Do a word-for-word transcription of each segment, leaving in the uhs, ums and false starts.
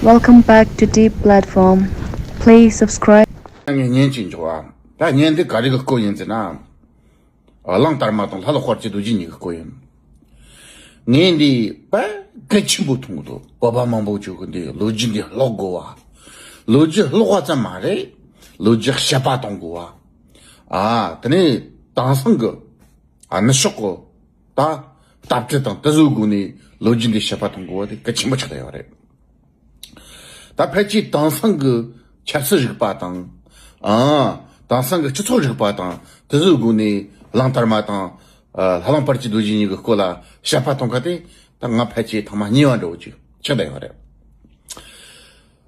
Welcome back to Deep Platform. Please subscribe. ངས་བརྙན་ཅིག་འཇོག་ཨ། ད་བརྙན་འདི་ག་རེ་གི་སྐོར་ཡིན་ཟེར་ན། གླང་དར་མ་དང་ལྷ་ལུང་དཔལ་གྱི་རྡོ་རྗེ་གཉིས་ཀྱི་སྐོར་ཡིན། ངས་འདི་དཔེ་གལ་ཆེན་པོ་མཐོང་གི་འདུག་བོད་པ་མང་པོ་ཅིག་གིས་འདི་ལོ་རྒྱུས་འདི་ཀློག་དགོས་བ། ལོ་རྒྱུས་ཀློག་པ་ཙམ་མ་རེད། ལོ་རྒྱུས་དཔྱད་པ་གཏོང་དགོས་བ། ཨ། དེ་ནས་དེང་སང་གི་ཨ་ནུབ་ཕྱོགས་གི་ད་ལྟ་བཀྲིས་དང་དེ་ཚོའི་སྒོ་ནས་ལོ་རྒྱུས་འདི་དཔྱད་པ་གཏོང་དགོས་བ་དེ་གལ་ཆེན་པོ་ཆགས་བསྡད་ཡོད་རེད། ད་ཕལ་ཆེར་དེང་སང་གི་ཆབ་སྲིད་རིག་པ་དང་། ཨ། དེང་སང་གི་སྤྱི་ཚོགས་རིག་པ་དང་དེ་ཚོའི་སྒོ་ནས་གླང་དར་མ་དང་། ཨ། ལྷ་ལུང་དཔལ་གྱི་རྡོ་རྗེ་གཉིས་ཀྱི་སྐོར་ལ་དཔྱད་པ་གཏོང་མཁན་དེ་ད་ང་ཕལ་ཆེར་ཐེངས་མ་གཉིས་པ་འདྲ་བོ་ཅིག་ཆགས་བསྡད་ཡོད་རེད།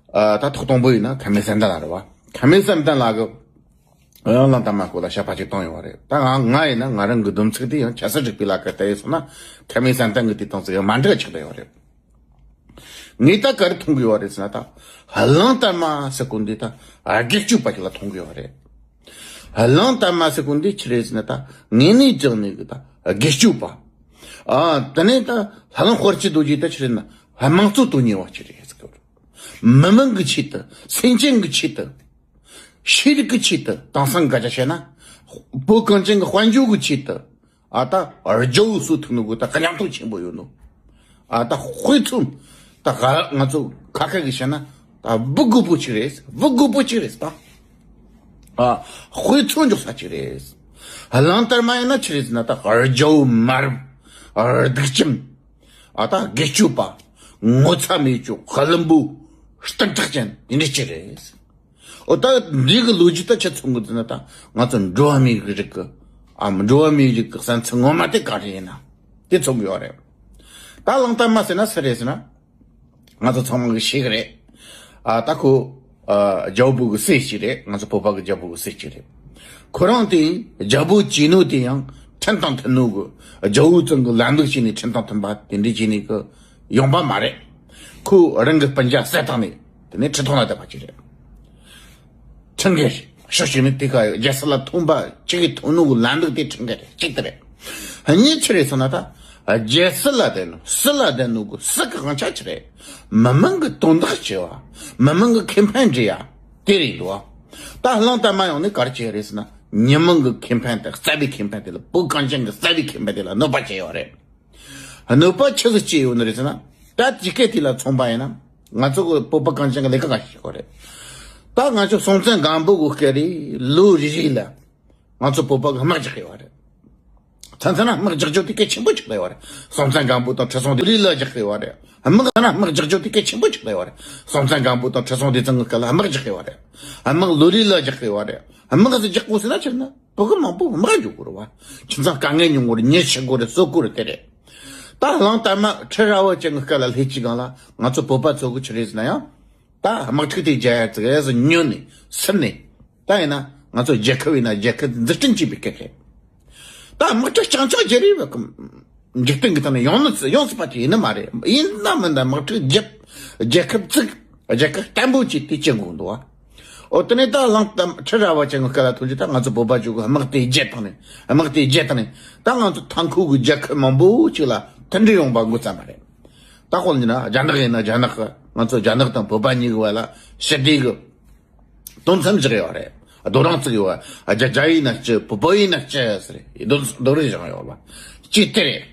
ཨ། ད་ཐོག་དང་པོ་ཡིན་ན་མཁར་རྨེའུ་བསམ་གཏན་ལགས་རེད་བ། མཁར་རྨེའུ་བསམ་གཏན་ལགས་ཀྱིས་ཡང་གླང་དར་མ་སྐོར་ལ་དཔྱད་པ་ཅིག་བཏང་ཡོད་རེད། ད་ང་ང་ཡིན་ན་ང་རང་གི་སྡོམ་ཚིག་དེ་ཡང་ཆབ་སྲིད་རིག་པའི་ལ་ཁ་བལྟས་ཡོད་སོང་ན་མཁར་རྨེའུ་བསམ་གཏན་གྱིས་དེ་བཏང་ཚིག་ཡང་མ་འགྲིག་ཆགས་བསྡད་ཡོད་རེད། ངས་ད་ག་རེ་མཐོང་གི་ཡོད་རེད་ཟེར་ན། ད་གླང་དར་མ་ཟེར་གོ་འདི་ད་སྒེར་གཅོད་པ་ཞིག་ལ་མཐོང་གི་ཡོད་རེད། གླང་དར་མ་ཟེར་གོ་འདི་ཅི་རེད་ཟེར་ན། ད་དངོས་གནས་དྲང་གནས་ཀྱི་ད་སྒེར་གཅོད་པ། ཨ། དེ་ནས་ད་ལྷ་ལུང་དཔལ་གྱི་རྡོ་རྗེ་ད་ཅི་རེད་ན་དམངས་གཙོ་དོན་གཉེར་བ་ཅིག་རེད་ཟེར་གི་ཡོད་རེད། མི་མང་གི་ཆེད་དུ། སེམས་ཅན་གྱི་ཆེད་དུ། ཤེས་རིག་གི་ཆེད་དུ། དེང་སང་སྐད་ཆ་བཤད་ན། བོད་གངས་ཅན་གྱི་དཔལ་འབྱོར་གྱི་ཆེད་དུ། ཨ། ད་རྒྱལ་པོ་བཟོ་ཐུབ་ནོ་གི་ད་གི་ཉམས་མདངས་ཆེན་པོ་ཡོད་ནོ། ཨ། ད་དཔེ་མཚོན། ད་ག་ང་ཚོ་ཁ་ཁ་གིས་བཤད་ན་ད་སྦུག་རྒོད་པོ་ཅིག་རེད། སྦུག་རྒོད་པོ་ཅིག་རེད་ད། ཨ། དཔེ་མཚོན་འཇོག་ས་ཅིག་རེད། གླང་དར་མ་ཡིན་ན་ཅི་རེད་ཟེར་ན། ད་རྒྱལ་པོ་མ་རབས། སྡིག་ཅན། ཨ། ད་སྒེར་གཅོད་པ། ངོ་ཚ་མེད་ཅོག་ཀླུ་འབུ་སྟག་ཁྲག་ཅན་དེ་འདྲ་ཅིག་རེད། འོ། ད་འདི་གི་ལོ་རྒྱུས་ད་ཆ་ཚང་གི་འདི་ན་ད་ང་ཚོ་འགྲོ་བ་མིའི་རིགས་ཀྱི། ཨ། འགྲོ་བ་མིའི་རིགས་ཀྱི་བསམ་ཚུལ་ངོ་མ་དེ་ག་རེ་ཡིན་ན་དེ་ཚང་གི་ཡོད་རེད། ད་གླང་དར་མ་ཟེར་ན་སུ་རེད་ཟེར་ན། ང་ཚོ་ཚང་མ་གིས་ཤེས་གི་རེད། ཨ། ད་ཁོ། ཨ། རྒྱལ་པོ་གི་སྲས་ཤིག་རེད། ང་ཚོ་བོད་པ་གི་རྒྱལ་པོ་གི་སྲས་ཤིག་རེད། ཁོ་རང་དེ་རྒྱལ་པོ་བྱས་ནོ་དེ་ཡང་ཁྲིམས་དང་མཐུན་ནོ་གི། རྒྱལ་པོ་ཚང་གི་ལམ་ལུགས་བྱས་ནས་ཁྲིམས་དང་མཐུན་པ་དེ་འདྲ་བྱས་ནས་གི་ཡོང་པ་མ་རེད། ཁོས་རང་གི་སྤུན་ཀྱག་བསད་བཏང་ནས་དེ་ནས་ཁྲི་ཐོག་ལ་བསྡད་པ་ཅིག་རེད། ཁྲིམས་འགལ་རེད། ཕྱོགས་གཅིག་ནས་དེ་ག་རྒྱལ་སྲིད་ལ་ཐོན་པ་ཅིག་གིས་ཐོན་ནོ་གི་ལམ་ལུགས་དེ་ཁྲིམས་འགལ་རེད། གཅིག་དེ་རེད། གཉིས་ཅི་རེད་ཟེར་ན། ད་རྒྱལ་སྲིད་ལ་བསྡད་ནོ། སྲིད་ལ་བསྡད་ནོ་གི་སྲིད་གི་དབང་ཆ་ཅི་རེད། མི་མང་གི་དོན་དག་བྱེད་པ། མི་མང་གི་ཁེ་ཕན་སྒྲུབ་ཡ་དེ་རེད་འདུག་བ། ད་གླང་དར་མ་ཡོང་ནས་ག་རེ་བྱས་རེད་ཟེར་ན། མི་མང་གི་ཁེ་ཕན་དེ། རྩ་བའི་ཁེ་ཕན་དེ་ལ། བོད་གངས་ཅན་གི་རྩ་བའི་ཁེ་ཕན་དེ་ལ་གནོད་པ་བྱས་ཡོད་རེད། གནོད་པ་ཆི་ཟིག་བྱས་ཡོད་ནི་རེད་ཟེར་ན། ད་དེ་སྐད་དེ་ལ་མཚོན་པ་ཡིན་ན། ང་ཚོ་གི་བོད་པ་གངས་ཅན་གི་ལས་ཀ་ག་ཞིག་བྱེད་དགོས་རེད། ད་ང་ཚོ་སྲོང་བཙན་སྒམ་པོ་གི་སྐབས་རེད། ལོ་རེ་རེ་ལ་ང་ཚོ་བོད་པ་གི་དམག་རྒྱག་གི་ཡོད་རེད། མཚམས་མཚམས་ན་དམག་རྒྱག་རྒྱུ་དེ་གལ་ཆེན་པོ་ཆགས་ཡོད་རེད། སྲོང་བཙན་སྒམ་པོ་དང་ཁྲི་སྲོང་ལྡེ། ལོ་རེ་ལ་རྒྱག་གི་ཡོད་རེད། དམག་ན་དམག་རྒྱག་རྒྱུ་དེ་གལ་ཆེན་པོ་ཆགས་ཡོད་རེད། སྲོང་བཙན་སྒམ་པོ་དང་ཁྲི་སྲོང་ལྡེ་བཙན་གི་སྐབས་ལ་དམག་རྒྱག་གི་ཡོད་རེད། དམག་ལོ་རེ་ལ་རྒྱག་གི་ཡོད་རེད། དམག་ཟིག་རྒྱག་དགོས་ཟེར་ན་ཕྱིར་ན། བོད་གི་མང་པོ་དམག་འཇོག་དགོས་རེད་བ། ཁྱིམ་ཚང་དཀའ་ངལ་མྱོང་གི་རེད། མྱི་ཤི་དགོས་རེད། གསོད་དགོས་རེད། དེ་རེད། ད་གླང་དར་མ་ཁྲི་རལ་པ་ཅན་གི་སྐབས་ལ་སླེབས་ཀྱི་སྒང་ལ་ང་ཚོ་བོད་པ་ཚོ་གི་ཆི་རེད་ཟེར་ན་ཡང་། ད་དམག་འཁྲུག་དེ་རྒྱག་ཡ་ཙིག་གེ་ཟིག་ཉུང་ནས་སིམ་ནས། ད་ཡིན་ན་ང་ཚོ་རྒྱལ་ཁབ་ཡིན་ན་རྒྱལ་ཁབ་འཛུགས་སྐྲུན་བྱེད་པའི་སྐབས་རེད། ད་དམག་འཁྲུག་རྐྱང་རྐྱང་བྱེད་རེས་བ་གི་འཇིག་རྟེན་གི་ཐོག་ནས་ཡོང་ནི་ཡོང་སྲིད་པ་ཅིག་ཡིན་ནི་མ་རེད། ཡིན་ན་མིན་ན་དམག་འཁྲུག་བརྒྱབ། རྒྱལ་ཁབ་བཙུགས། རྒྱལ་ཁབ་བརྟན་པོ་བྱས་ཏེ་བྱེད་དགོས་འདུག་བ། འོ། དེ་ནས་ད་གླང་དར་མ་ཁྲི་རལ་པ་ཅན་གྱི་སྐབས་ལ་ཐོན་རྗེས་ད་ང་ཚོ་བོད་པ་ཚོ་གི་དམག་དེ་རྒྱལ་བཏང་ནས། དམག་དེ་རྒྱལ་བཏང་ནས་ད་ང་ཚོ་མཐའ་འཁོར་གྱི་རྒྱལ་ཁབ་མང་པོ་ཅིག་ལ་མཐུན་སྒྲིལ་ཡོང་པ་འགོ་བརྩམས་པ་རེད། ད་དཔེར་ན་རྒྱ་ནག་ཡིན་ན་རྒྱ་ནག་གི། ང་ཚོ་རྒྱ་ནག་དང་བོད་པ་གཉིས་ཀྱི་བར་ལ་ཞི་བདེ་གི་དོན་མཚམས་བཞག་ཡོད་རེད། རྡོ་རིང་བརྩིགས་ཡོད། རྒྱ། རྒྱ་ཡིན་ན་གཅིག་བོད་པ་ཡིན་ན་གཅིག་ཟེར་རྡོ། རྡོ་རིང་བཞེངས་ཡོད་པ། གཅིག་དེ་རེད།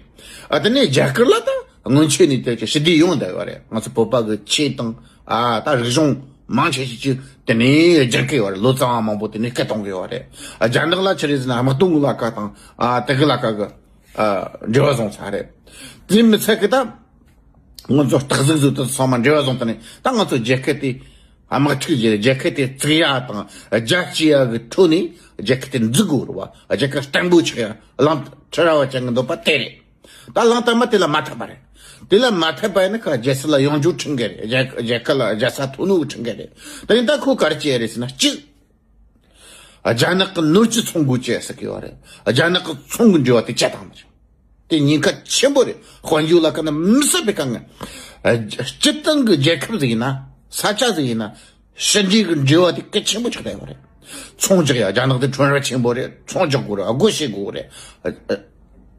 ཨ། དེ་ནས་རྒྱ་གར་ལ་ད་སྔོན་ཆད་ནས་དེ་ཅིག་ཞི་བདེ་ཡོང་བསྡད་ཡོད་རེད། ང་ཚོ་བོད་པ་གི་ཆོས་དང་། ཨ། ད་རིག་གཞུང་མང་ཆེ་ཞིག་ཅིག་དེ་ནས་སྦྱར་གི་ཡོད་རེད། ལོ་ཙཱ་བ་མང་པོ་དེ་ནས་སྐད་གཏོང་གི་ཡོད་རེད། ཨ། རྒྱ་ནག་ལ་ཆི་རེད་ཟེར་ན་དམག་དོན་གི་ལས་ཀ་དང་། ཨ། དེ་གི་ལས་ཀ་གི། ཨ། འབྲེལ་བ་བཟུང་ཚར་རེད། དེ་མི་ཚད་གི་ད། ང་ཚོ་སྟག་གཟིག་ཚོ་དེ་ཚང་མ་འབྲེལ་བ་བཟུང་བཏང་ནས་ད་ང་ཚོ་རྒྱལ་ཁབ་དེ། དམག་འཁྲུག་བྱས། རྒྱལ་ཁབ་དེ་བཙུགས་ཡ་དང་རྒྱ་སྐྱེད་ཡ་གི་ཁྲོད་ནས་རྒྱལ་ཁབ་དེ་འཛུགས་དགོས་རེད་བ། རྒྱལ་ཁབ་བརྟན་པོ་ཆགས་ཡ་གླང་ཁྲི་རལ་པ་ཅན་གི་འདོད་པ་དེ་རེད། ད་གླང་དར་མ་དེ་ལ་མ་འཐད་པ་རེད། དེ་ལ་མ་འཐད་པ་ཡིན་ན་ཁ་རྒྱལ་སྲིད་ལ་ཡོང་རྒྱུ་ཁྲིམས་འགལ་རེད། རྒྱལ། རྒྱལ་ཁབ་ལ་རྒྱལ་ས་ཐོན་ནོ་གི་ཁྲིམས་འགལ་རེད། དེ་ཡིན་ད་ཁོ་ག་རེ་བྱས་རེད་ཟེར་ན། གཅིག་རྒྱ་ནག་གི་ནོར་གྱི་ཚོང་སྒོ་བཅད་ཟེར་གི་ཡོད་རེད། རྒྱ་ནག་གི་ཚོང་གི་འབྲེལ་བ་དེ་བཅད་བཏང་ནི་རེད། དེ་ཉེན་ཁ་ཆེན་པོ་རེད། དཔལ་འབྱོར་ལ་ཁ་ན་མི་སྲིད་པའི་དཀའ་ངལ། སྤྱིར་བཏང་གི་རྒྱལ་ཁབ་ཟིག་ཡིན་ན། ས་ཆ་ཟིག་ཡིན་ན། ཕྱི་འབྲེལ་གི་འབྲེལ་བ་དེ་གལ་ཆེན་པོ་ཆགས་བསྡད་ཡོད་རེད། ཚོང་རྒྱག་ཡ་རྒྱ་ནག་དེ་ཁྲོམ་ར་ཆེན་པོ་རེད། ཚོང་རྒྱག་དགོས་རེད། སྒོ་ཕྱེ་དགོས་རེད།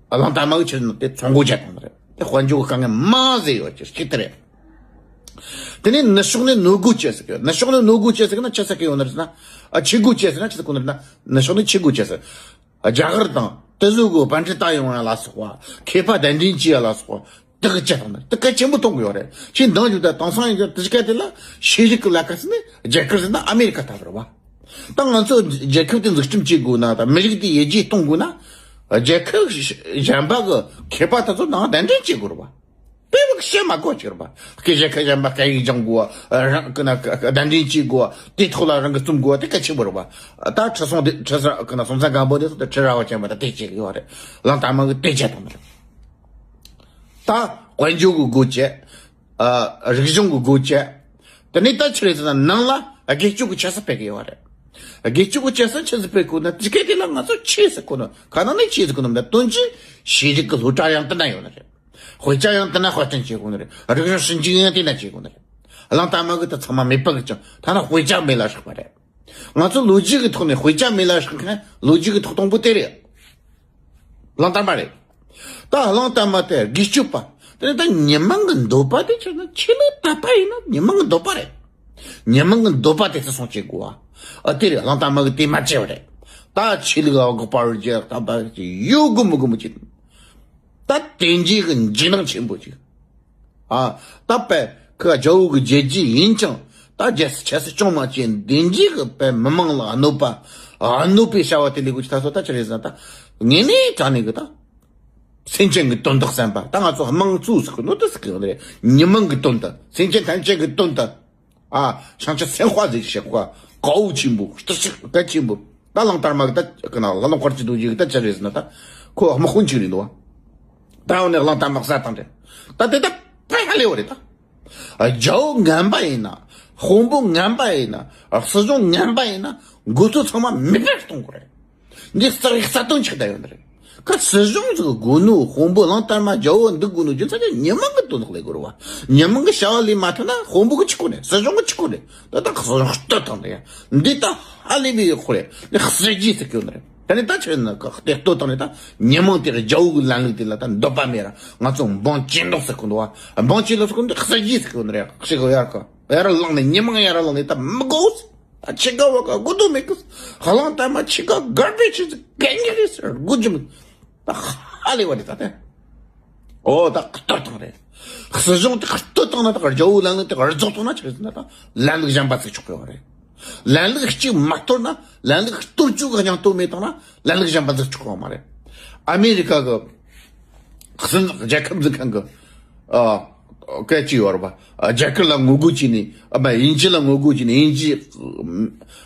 གླང་དར་མ་གི་ཆི་རེད་ཟེར་ན་དེ་ཚོང་སྒོ་བཅད་བཏང་ནི་རེད། དེ་དཔལ་འབྱོར་གི་དཀའ་ངལ་མང་ཟིག་ཡོད་རྒྱུ་གཅིག་དེ་རེད། དེ་ནས་ནུབ་ཕྱོགས་ནས་ནོར་སྒོ་བཅད་ཟེར་གི། ནུབ་ཕྱོགས་ནས་ནོར་སྒོ་བཅད་ཟེར་གི་ན་ཆི་ཟེར་གི་ཡོད་ན་རེད་ཟེར་ན། ཨ། ཆུ་སྒོ་བཅད་ཟེར་ན་ཆི་ཟེར་གོ་ནི་རེད་ན། ནུབ་ཕྱོགས་ནས་ཆུ་སྒོ་བཅད་ཟེར། རྒྱ་གར་དང་དེ་ཚོ་གི་པཎ་ཌི་ཏ་ཡོང་ཡ་ལ་སོགས་པ། མཁས་པ་གདན་འདྲེན་བྱེད་ཡ་ལ་སོགས་པ། དེ་གི་བཅད་བཏང་ནི་དེ་གལ་ཆེན་པོ་མཐོང་གི་ཡོད་རེད། ཁྱེད་འདང་རྒྱུ་ད་དེང་སང་ཡིན་ཀྱང་དེ་ག་དེ་ལ་ཤེས་རིག་གི་ལ་ཁ་ཟེར་ནས་རྒྱ་གར་ཟེར་ན་ཨ་མེ་རི་ཁ་ལྟ་བུ་རེད་བ། ད་ང་ཚོ་རྒྱལ་ཁབ་དེ་འཛུགས་སྐྲུན་བྱེད་དགོས་ན། ད་མི་རིགས་དེ་ཡར་རྒྱས་གཏོང་དགོས་ན། རྒྱལ་ཁབ་གཞན་པ་གི་མཁས་པ་དེ་ཚོ་ནང་གདན་འདྲེན་བྱེད་དགོས་རེད་བ། དཔེ་བཞག་བཤད་མ་དགོས་ཅིག་རེད་བ། སྐད་གཞན་ཁ་གཞན་པ་སྐད་ཡིག་སྦྱང་དགོས། རང་གི་ན་གདན་འདྲེན་བྱེད་དགོས། དེ་ཐོག་ལ་རང་གི་རྩོམ་དགོས། དེ་གལ་ཆེན་པོ་རེད་བ། ད་ཁྲི་སྲོང་ལྡེ་ཁྲི་ས་གི་ན་སྲོང་བཙན་སྒམ་པོ་དེ་ཚོ་དེ་ཁྲི་རལ་པ་ཅན་པ་ད་དེ་བྱེད་གི་ཡོད་རེད། གླང་དར་མ་གི་དེ་བྱེད་བཏང་ནི་རེད། ད་དཔལ་འབྱོར་གི་སྒོ་བཅད། ཨ། རིག་གཞུང་གི་སྒོ་བཅད། དེ་ནས་ད་ཆི་རེད་ཟེར་ན་ནང་ལ་སྒེར་གཅོད་ཀྱི་ཆབ་སྲིད་སྤེལ་གི་ཡོད་རེད། སྒེར་གཅོད་ཀྱི་ཆབ་སྲིད་ཆི་ཟིག་སྤེལ་དགོས་ན། དེ་ག་དེ་ལ་ང་ཚོ་ཆི་ཟེར་གོ་ནི། ག་ནང་ནས་ཆི་ཟེར་གོ་ནི་མིན་ད། དོན་གྱི་ཤེས་རིག་གི་སློབ་གྲྭ་ཡང་དེ་ན་ཡོད་ནི་རེད། དཔེ་ཆ་ཡང་དེ་ན་དཔར་སྐྲུན་བྱེད་དགོས་ནི་རེད། རིག་གཞུང་ཞིབ་འཇུག་ཡང་དེ་ན་བྱེད་དགོས་ནི་རེད། གླང་དར་མ་གི་ད་ཚང་མ་མེད་པ་གི་ཅང་ཐ་ན་དཔེ་ཆ་མེད་ལ་བསྲེགས་པ་རེད། ང་ཚོ་ལོ་རྒྱུས་ཀྱི་ཐོག་ནས་དཔེ་ཆ་མེད་ལ་བསྲེགས་མཁན་ལོ་རྒྱུས་ཀྱི་ཐོག་དང་པོ་དེ་རེད། གླང་དར་མ་རེད། ད་གླང་དར་མ་དེ་སྒེར་གཅོད་པ། དེ་ནས་ད་མི་མང་གི་འདོད་པ་དེ་ཆི་ན་ཆི་ལ་དད་པ་ཡིན་ན་མི་མང་གི་འདོད་པ་རེད། མི་མང་གི་འདོད་པ་དེ་བརྩི་སྲུང་བྱེད་དགོས་བ། ཨ། དེ་རེད། གླང་དར་མ་གི་དེ་མ་བྱས་པ་རེད། ད་ཆོས་ལུགས་ལ་དགག་པ་རྒྱག་ད་པ་ཡོད་དགོས་མི་དགོས་མི་བྱེད། ད་དེ་འདྲའི་གི་འཇིགས་སྣང་ཆེན་པོ་ཅིག་ཨ། ད་དཔེ་ཁ་རྒྱ་བོད་ཀྱི་རྒྱལ་རྒྱུད་ཡིན་ཀྱང་། ད་རྒྱལ་སྲིད་ཆབ་སྲིད་སྐྱོང་མ་བྱེད་འདི་འདྲའི་གི་དཔེ་མི་མང་ལ་གནོད་པ། གནོད་པའི་བྱ་བ་དེ་ལས་དགོས་ཀྱི་ད་སོ་ད་ཆི་རེད་ཟེར་ན། ད་ངེས་ནས་དྲང་ནས་གི་ད་སེམས་ཅན་གི་དོན་དག་བསམ་པ། ད་ང་ཚོ་དམངས་གཙོ་ཟེར་གི་ནོ་དེ་ཟེར་གི་རེད། མི་མང་གི་དོན་དག་སེམས་ཅན་ཐམས་ཅད་གི་དོན་དག་ཨ། བྱང་ཆུབ་སེམས་དཔའ་ཟིག་བྱེད་དགོས། དཀའ་བོ་ཆེན་པོ། སྟོབས་ཤུགས་གལ་ཆེན་པོ། ད་གླང་དར་མ་གི་ད་གི་ན་ལྷ་ལུང་དཔལ་གྱི་རྡོ་རྗེ་གི་ད་ཆི་རེད་ཟེར་ན། ད་ཁོ་དམག་དཔོན་ཅིག་རེད་འདུག་ད་འོ་ནས་གླང་དར་མ་བསད་བཏང་རེད། ད་དེ་ད་ད་ཧ་ལས་བ་རེད་ད། རྒྱལ་བོ་ངན་པ་ཡིན་ན། དཔོན་པོ་ངན་པ་ཡིན་ན། སྲིད་གཞུང་ངན་པ་ཡིན་ན། འགོ་ཁྲིད་ཚང་མ་མེད་པར་གཏོང་དགོས་རེད། འདི་རྩ་བའི་རྩ་དོན་ཆགས་བསྡད་ཡོད་ནི་རེད། ཁ་སྲིད་གཞུང་ཟིག་དགོས་ནོ། དཔོན་པོ་གླང་དར་མ་རྒྱལ་བོ་འདུག་དགོས་ནོ་རྒྱུ་མཚན་དེ་མི་མང་གི་དོན་དག་ལས་དགོས་རེད་བ། མི་མང་གི་བྱ་བ་ལས་མ་ཐུབ་ན་དཔོན་པོ་གི་ཆི་དགོས་ནས། སྲིད་གཞུང་གི་ཆི་དགོས་ནས། ད་ལྟ་སྲིད་གཞུང་གཏོར་བཏང་ནས་ཡ། འདི་ད་ཧ་ལས་པའི་ཁོ་རེད། འདི་གསོད་རྒྱུ་ཟེར་གི་ཡོད་ནི་རེད། ད་ནི་ད་ཆི་ན་ག་དེ་གཏོར་བཏང་ནས། ད་མི་མང་དེ་རྒྱལ་བོ་གི་ལམ་ལུགས་དེ་ལ་ད་འདོད་པ་མེད་ར། ང་ཚོ་འབངས་གྱེན་ལོག་ཟེར་གི་འདུག་བ། འབངས་གྱེན་ལོག་ཟེར་གི་འདི་གསོད་རྒྱུ་ཟེར་གི་ཡོད་ནི་རེད། ཤི་གི་ཡར་གི་ཡར་ལངས་ནས། མི་མང་ཡར་ལངས་ནས། ད་མི་དགོས། ད་ཆི་ག་བ་ག་དགོས་དོན་མེད་གི། གླང་དར་མ་ཆི་ག་གར་བེ་ཆི་ཟིག་གན་ཉི་རེད་ཟེར་དགོས་རྒྱུ་མེད། ད་ཧ་ལས་བ་རེད་ད་དེ། ཨོ་ད་གཏོར་བཏང་རེད། སྲིད་གཞུང་དེ་གཏོར་བཏང་ན། ད་རྒྱལ་བོའི་ལམ་ལུགས་དེ་རྫོགས་བཏང་ན་ཆི་རེད་ཟེར་ན། ད་ལམ་ལུགས་གཞན་པ་བཙུགས་ཆོག་གི་ཡོད་རེད། ལམ་ལུགས་གཅིག་མ་གཏོར་ན། ལམ་ལུགས་གཏོར་བཅུག་གི་སྙིང་སྟོབས་མེད་བཏང་ན། ལམ་ལུགས་གཞན་པ་བཙུགས་ཆོག་གི་མ་རེད། ཨ་མེ་རི་ཁ་གི་སྲིད་འཛིན། རྒྱལ་ཁབ་འཛིན་མཁན་གི་ཨ་སྐད་ཅིག་ཡོད་རེད་པ། རྒྱ་གར་ལ་ངོ་རྒོལ་བྱས་ནས། ཨ་མ། དབྱིན་ཇི་ལ་ངོ་རྒོལ་བྱས་ནས། དབྱིན་ཇི་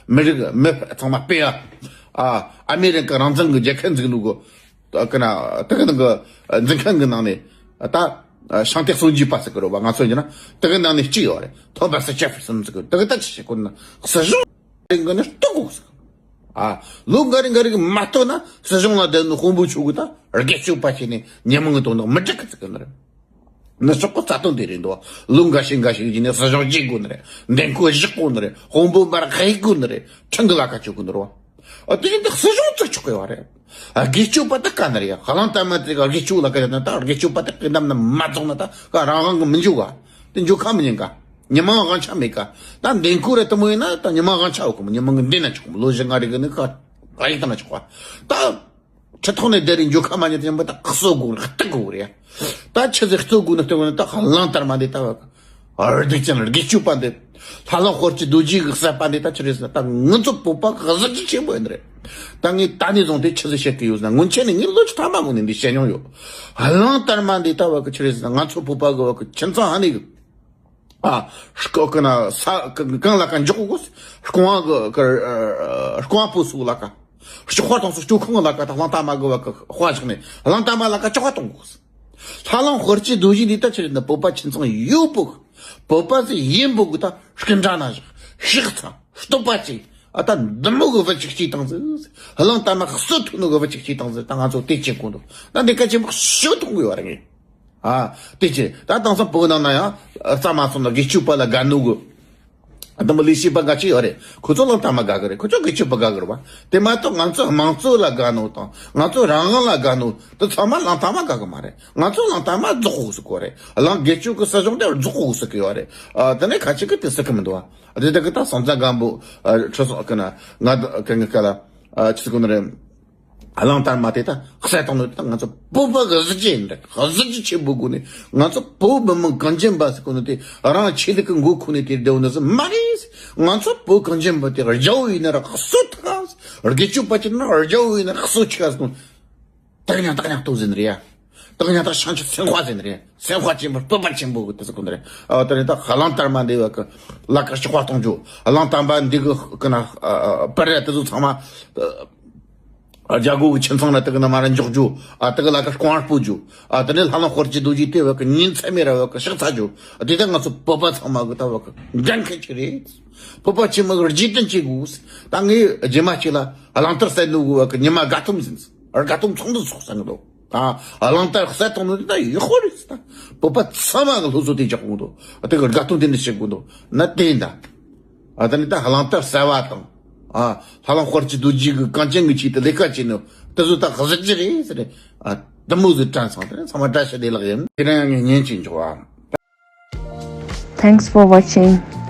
མི་རིགས་མི་ཚང་མ་སྤེལ་ཡ། ཨ། ཨ་མེ་རི་ཀ་རང་བཙན་གི་རྒྱལ་ཁབ་འཛུགས་ནོ་གི། ཨ་གི་ན་དེ་གི་ནང་གི་འཛིན་མཁན་གི་ནང་ནས་ད་ཤང་ཏེ་སུན་ཇི་པ་ཟེར་གི་རེད་པ། ང་ཚོ་ཡིན་ན་དེ་གི་ནང་ནས་གཅིག་ཡོད་རེད། ཐོ་མ་སི་ཇེ་ཕེར་སོན་ཟེར་གི། དེ་གི་ད་ཆི་བྱེད་གོ་ན། སྲིད་གཞུང་གི་ནས་གཏོར་དགོས་ཟེར། ཨ། ལོ་འགའ་རེ་འགའ་རེ་གི་མ་གཏོར་ན། སྲིད་གཞུང་ལ་བསྡད་ནོ་དཔོན་པོ་ཆོ་གིས་ད་སྒེར་གཅོད་པ་བྱས་ནས་མི་མང་གི་དོན་དག་མི་སྒྲུབ་གི་ཟེར་གི་ནི་རེད། ནི་ཆོག་གི་རྩ་དོན་དེ་རེད་འདུག་ལོ་འགའ་ཤས་འགའ་ཤས་ཀྱིས་ནི་སྲིད་གཞུང་བརྗེ་དགོས་ནི་རེད། འདེམས་བསྐོ་བཞག་དགོས་ནི་རེད། དཔོན་པོ་མར་ཕུད་དགོས་ནི་རེད། ཁྲིམས་ཀྱི་ལ་ཁ་གཅོད་དགོས་ནི་རེད་བ། ཨ། དེ་བཞིན་དུ་སྲིད་གཞུང་བཙུགས་ཆོག་གི་ཡོད་རེད། ཨ། སྒེར་གཅོད་པ་ད་དཀའ་ནི་རེད་ཡ། གླང་དར་མ་དེ་ག་སྒེར་གཅོད་ལ་ཁ་ཡོད་ན། ད་སྒེར་གཅོད་པ་དེ་གི་འདམ་ན་མ་རྫོགས་ན། ད་ག་རང་དབང་གི་མི་འཇུག་ག་དེ་འཇུག་ཁ་མི་ཉན་ག་མི་མང་དབང་ཆ་མེད་ག་ད་འདེམས་བསྐོ་རེ་དེ་མོ་ཡིན་ན། ད་མི་མང་དབང་ཆ་ཡོད་གི་མོ། མི་མང་གི་འདེམས་ན་ཆོག་གི་མོ། ལོ་བཞི་ལྔ་རེ་གི་ནི་ག་ག་ཡིག་བཏང་ན་ཆོག་ག་ད་ཁྲི་ཐོག་ནས་བསྡད་རེ་འཇུག་ཁ་མ་ཉན་དེ་མོ། ད་གསོད་དགོས་རེད། གཏུབ་དགོས་རེད་ཡ། ད་ཆི་ཟིག་གཏུབ་དགོས་ནི་གཏུབ་དགོས་ནི། ད་གླང་དར་མ་འདི་ད་བ་གི་སྡིག་ཅན་སྒེར་གཅོད་པ་འདི། ལྷ་ལུང་དཔལ་གྱི་རྡོ་རྗེ་གིས་བསད་པ་འདི་ད་ཆི་རེད་ཟེར་ན། ད་ང་ཚོ་བོད་པ་གི་གཟི་བརྗིད་ཆེན་པོ་ཡིན་ནི་རེད། ད་ངས་ད་ནས་བཟུང་སྟེ་ཆི་ཟིག་བཤད་གི་ཡོད་ཟེར་ན། སྔོན་ཆད་ནས་ངས་ལོ་བཅུ་ཐམ་པ་གོང་ནས་འདི་བཤད་མྱོང་ཡོད། གླང་དར་མ་འདི་ད་བ་གི་ཆི་རེད་ཟེར་ན། ང་ཚོ་བོད་པ་གི་བ་གི་ཁྱིམ་ཚང་ཧ་ནས་གི། ཨ། སྐོ་གི་ན་ས་གི་གང་ལ་གང་འཇོག་གོ། རྐང་བ་གི་གི་རྐང་བ་པོ་སུ་ལ་ཀ་ལྕགས་པ་གཏོང་སོ། ལྕགས་ཁང་ལ་ཀ་ད་གླང་དར་མ་གི་བ་གི་དཔའ་བཞག་ནས། གླང་དར་མ་ལ་ཀ་ལྕགས་པ་གཏོང་གོ། ལྷ་ལུང་དཔལ་གྱི་རྡོ་རྗེ་འདི་ད་ཆི་རེད་ན། བོད་པ་ཁྱིམ་ཚང་ཡོད་པོ་གི། བོད་པ་ཟིག་ཡིན་པོ་གི་ད་སྐུ་འདྲ་ན་བཞག་ཕྱག་འཚལ། བསྟོད་པ་བྱས། ཨ། ད་འདི་མོ་གི་བུ་ཅིག་སྐྱེས་བཏང་ཟིག་གླང་དར་མ་གསོད་ཐུབ་ནོ་གི་བུ་ཅིག་སྐྱེས་བཏང་ཟིག་ད་ང་ཚོ་དེ་བྱེད་དགོས་འདུག་ད་འདི་གལ་ཆེན་པོ་ཞེ་པོ་མཐོང་གི་ཡོད་རེད་ངས། ཨ། དེ་བྱས་ད་དེང་སང་བོད་ནང་ན་ཡང་རྩ་མ་སོང་ན་སྒེར་གཅོད་པ་ལ་དགའ་ནོ་གི། དེ་མོ་ལས་བྱེད་པ་འགའ་ཅིག་ཡོད་རེད། ཁོ་ཚོ་གླང་དར་མ་དགའ་གི་རེད། ཁོ་ཚོ་དགེ་ཆོས་པ་དགའ་གི་རེད་བ། དེ་མ་གཏོགས་ང་ཚོ་དམངས་གཙོ་ལ་དགའ་ནོ་དང་ང་ཚོ་རང་དབང་ལ་དགའ་ནོ་དེ་ཚང་མ་གླང་དར་མ་དགའ་གི་མ་རེད། ང་ཚོ་གླང་དར་མ་རྫོགས་དགོས་ཟེར་གི་རེད། གླང་དགེ་ཆོས་ཀྱི་སྲིད་གཞུང་དེ་རྫོགས་དགོས་ཟེར་གི་ཡོད་རེད། ཨ། དེ་ནས་ཁ་ཅིག་གིས་དེ་ཟེར་གི་མི་འདུག་བ། དེ་དག་གི་ད་སོང་ཙང་སྒམ་པོ་ཁྲི་སྲོང་ཨ་ཀི་ན་ང་ཀི་ངི་ཀ་ལ་ཆི་ཟེར་གོ་ནི་རེད། གླང་དར་མ་དེ་ད་བསད་བཏང་ནོ་དེ་ད་ང་ཚོ་བོད་པ་གི་གཟི་བརྗིད་ཡིན་རེད། གཟི་བརྗིད་ཆེན་པོ་དགོས་ནི། ང་ཚོ་བོད་མི་མང་གངས་ཅན་པ་ཟེར་གོ་ནི་དེ་རང་ཆོས་ལུགས་ཀྱི་མགོ་ཁུར་ནས་དེ་བསྡད་ནི་ཟིག་མ་རེད། ང་ཚོ་བོད་གངས་ཅན་པ་དེ་རྒྱལ་པོ་ཡིན་ན་ར་གསོད་ཐུབ་ག། དགེ་ཆོས་པ་ཅིག་ན་རྒྱལ་པོ་ཡིན་ན་ར་གསོད་ཆོག་ག་ཟེར་གོ་ནི། དག་ཉག་དག་ཉག་ཏོ་ཟེར་ནི་རེད་ཡ། དག་ཉག་དག་ཤང་ཆུ་སེམས་དཔའ་ཟེར་ནི་རེད། སེམས་དཔའ་ཆེན་པོ་སྤོབས་པ་ཆེན་པོ་གི་དེ་ཟེར་གོ་ནི་རེད། ཨ། དེ་རེད། ད་གླང་དར་མ་འདི་བ་གི་ལ་ཀ་ཤི་ཁ་གཏོང་རྒྱུ། གླང་དར་མ་འདི་གི་ཀི་ན་ཨ་ཨ་པར་ར་དེ་ཚོ་ཚང་མ་རྒྱ་གོ་གི་ཁྱིམ་ཚང་ལ་དེ་གི་ན་མ་ར་འཇོག་རྒྱུ། ཨ། དེ་གི་ལ་ཀ་རྐང་བ་སྤོ་རྒྱུ། ཨ། དེ་ནས་ལྷ་ལམ་དཔལ་གྱི་རྡོ་རྗེ་དེ་བ་གི་ཉིན་མཚན་མེད་ར་བ་གི་ཕྱག་འཚལ་རྒྱུ། དེ་ད་ང་ཚོ་བོད་པ་ཚང་མ་གི་ད་བ་གི་འགན་འཁྲི་ཅིག་རེད། བོད་པ་ཆེན་མོ་གི་རྗེས་དྲན་བྱེད་དགོས། ད་ངས་རྗེས་མ་ཅིག་ལ་གླང་དར་བསད་ནོ་གི་བ་གི་ཉི་མ་དགའ་སྟོན་ཟིན། དགའ་སྟོན་ཚོགས་འདུ་ཚོགས་ས་གི་འདུག་ད་གླང་དར་བསད་བཏང་ནོ་དེ་ད་ཡག་པོ་རེད། ད་བོད་པ་ཚང་མ་གི་སློབ་གསོ་དེ་རྒྱག་དགོས་འདུག་དེ་གི་དགའ་སྟོན་དེ་འདྲ་བྱེད་དགོས་འདུག་ན་དེ་ཡིན་ད། ཨ། ད་ནི་ད་གླང་དར་གསར་བ་དང་། ཨ། ལྷ་ལམ་དཔལ་གྱི་རྡོ་རྗེ་གི་གངས་ཅན་གྱི་ཆེད་དུ་ལས་ཀ་བྱས་ནོ་དེ་ཚོ་ད་གཟི་བརྗིད་རེད་ཟེར། ཨ། དེ་མོ་ཟིག་དྲན་སོང་། དེ་ཚང་མ་བཀྲ་ཤིས་བདེ་ལེགས་ཡིན། དེ་རིང་ངས་ཉན་གྱིན་འཇོག་ཨ། Thanks for watching.